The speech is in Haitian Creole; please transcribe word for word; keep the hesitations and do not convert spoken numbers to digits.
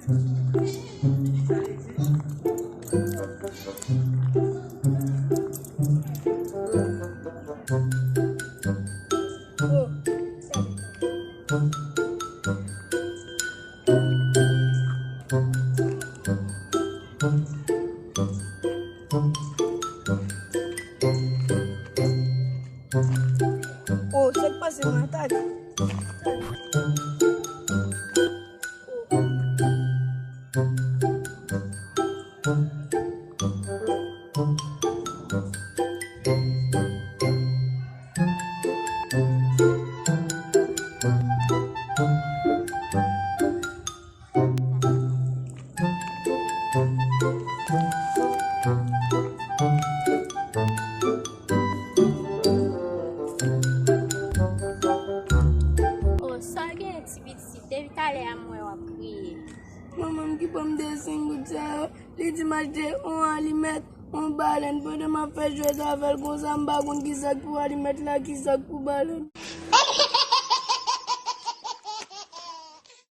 Oh, sa k pase mwen atake? Oh, sa w genyen, ti pitit? Depi talè a m wè w ap kriye. Manman m ki ban m de senk goud sa yo, li di m achte yon alimèt, yon balèn. Pandan m ap fè jwèt avè l konsa, m pa konn ki sa k pou alimèt la, ki sa k pou balèn.